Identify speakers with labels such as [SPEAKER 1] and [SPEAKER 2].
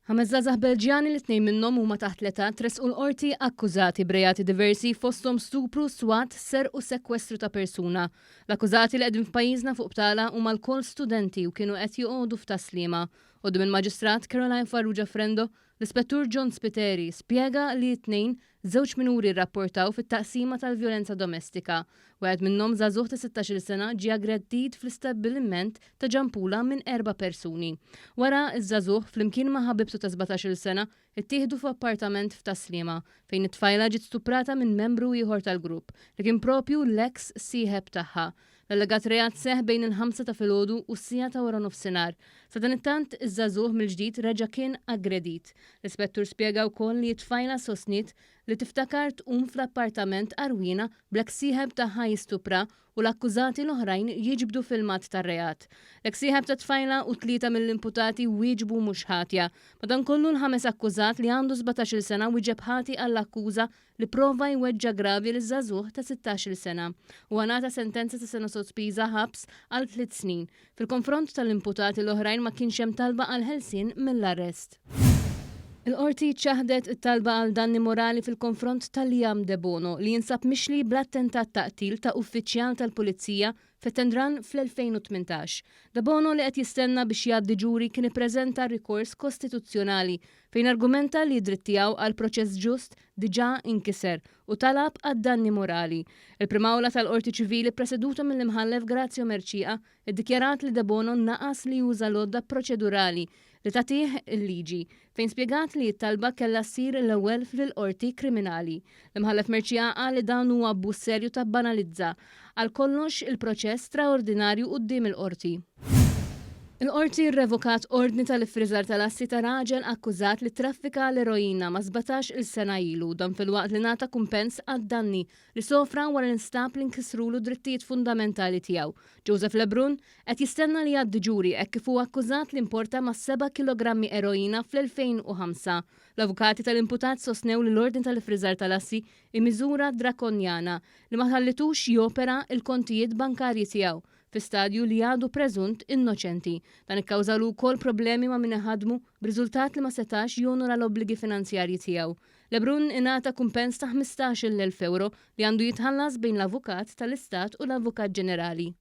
[SPEAKER 1] Ħames żgħażagħ Belġjani li tnejn minnhom huma taħt l-età tressqu l-Qorti akkużati b'reati diversi fosthom stupru, swat, serq u sekwestru ta' persuna. L-akkużati li qegħdin f'pajjiżna fuq btala huma lkoll studenti u kienu qed joqogħdu f'Tas-Sliema. Quddiem il-Maġistrat Caroline Farrugia Frendo, l-Ispettur John Spiteri spjega li t-Tnejn Żewġ minuri rrapportaw fit-taqsima tal-vjolenza domestika. Wieħed minnhom, żagħżugħ ta' 16-il sena, ġie aggredit fl-istabbiliment ta' Ġampula minn erba' persuni. Wara, iż-żagħżugħ, flimkien ma' ħabibtu ta' 17-il sena, ittieħdu f'appartament f'Tas-Sliema, fejn it-tfajla ġiet stuprata minn membru ieħor tal-grupp, li kien proprju l-eks sieħeb tagħha. L-allegat reat seħħ bejn il-ħamsa ta' filgħodu u s-siegħa ta' waranofsinhar. Sadanittant, iż-żagħżugħ mill-ġdid reġa' kien aggredit. L-ispettur spjega wkoll li t-tfajla sostniet li tiftakar tqum fl-appartament għarwiena bl-eks sieħeb tagħha jistuprha u l-akkużati l-oħrajn jiġbdu filmat tar-reat. L-eks sieħeb tat-tfajla u tlieta mill-imputati wieġbu mhux ħatja. Madankollu l-ħames akkużat li għandu 17-il sena wieġeb ħati għall-akkuża li pprova jweġġa' gravi liż-żagħżugħ ta' 16-il sena. Huwa ngħata sentenza ta' sena sospiża ħabs għal tliet snin. Fil-konfront tal-imputati l-oħrajn ma kienx hemm talba għall-ħelsien mill-arrest. Il-Qorti ċaħdet it-talba għal danni morali fil-konfront ta' Liam Debono li jinsab mixli bl-attentat ta' qtil ta' uffiċjal tal-Pulizija f'Etendran fl-2018. Debono li qed jistenna biex jgħaddi ġuri kien ippreżenta rikors kostituzzjonali fejn argumenta li d-dritt tiegħu għal proċess ġust diġà inkiser u talab għad-danni morali. Il-Prim Awla tal-Qorti Ċivili ppreseduta mill-Imħallef Grazio Mercieca iddikjarat li Debono naqas li juża l-għodda proċedurali li tagħtih il-liġi, fejn spjegat li t-talba kellha ssir l-ewwel fil-Qorti Kriminali. L-Imħallef Mercieca qal li dan huwa abbuż serju ta' bbanalizza għal kollox il-proċess straordinarju quddiem il-Qorti. Il-Qorti rrevokat ordni tal-iffriżar tal-assi ta' raġel akkużat li ttraffika l-eroina ma' 17 il sena ilu, dan filwaqt li ngħata kumpens għad-danni li sofra wara li nstab li nkisrulu d-drittijiet fundamentali tiegħu. Joseph Lebrun qed jistenna li jgħaddi ġuri hekk kif huwa akkużat li importa ma' seba' kilogrammi eroina fl-2005. L-avukati tal-imputat sostnew li l-ordni tal-iffriżar tal-assi hi miżura drakonjana li ma ħallitux jopera l-kontijiet bankarji tiegħu fi stadju li għadu preżunt innoċenti. Dan ikkawżalu wkoll problemi ma' min iħaddmu b'riżultat li ma setax jonora l-obbligi finanzjarji tiegħu. Lebrun ingħata kumpens ta' 15-il elf ewro li għandu jitħallas bejn l-Avukat tal-Istat u l-Avukat Ġenerali.